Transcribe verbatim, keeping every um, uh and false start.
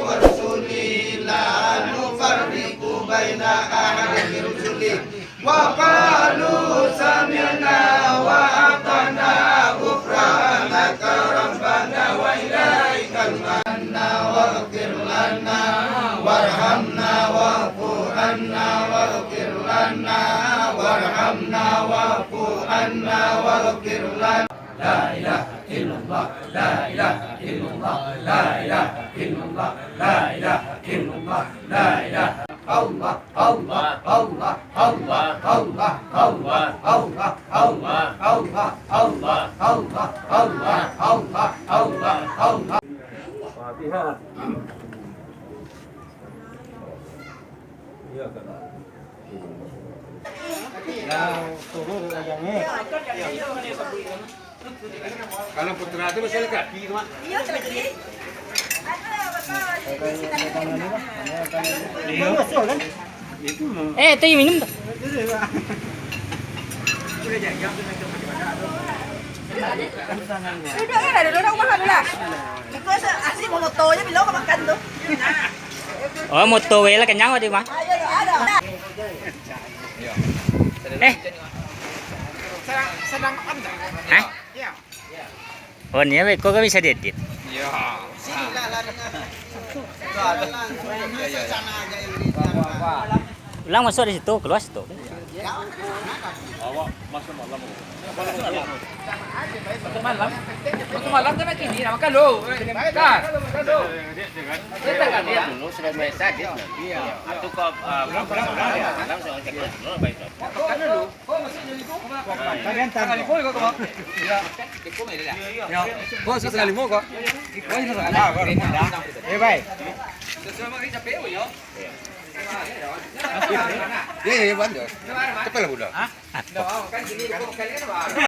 ورسله لا نفرق بين أحد من رسله وقالوا سمعنا وأطعنا غفرانك ربنا وإليك المصير. واغفر لنا وارحمنا واعف عنا واغفر لنا وارحمنا واعف عنا واغفر لنا. لا إله إلا الله، لا إله إلا الله، لا إله إلا الله، لا إله إلا الله، لا إله. الله، الله، الله، الله، الله، الله. Yang turun yang ni. Kalau putra tu masih lagi. Iya, lagi. Ada apa? Eh, tu minum tu. Duduk kan, ada duduk rumah dulu lah. Iko asik mau moto je, bila kau makan tu. Oh, moto we lah, kenyang tadi mah. Ayo, ada. Eh. Sedang, sedang makan tak? Hah? Iya. Oh, ni beko kan bisa diedit. Iya. Ulang masuk di situ, keluar situ. Awak masuk malam. Masuk malam. Masuk malam kan lagi ni, nak makan dulu. Kan? Dia tak kan dia. Dulu sudah biasa dia. Iya. Atau kau, ah, malam sudah cek dulu, baik. Makan dulu. Kalian tahan. Ya. Kau susah limo kau. Kau ini susah. Ah, kau. Eh, baik. Ya, ya, ya, bantu. Cepatlah, budak. Hah?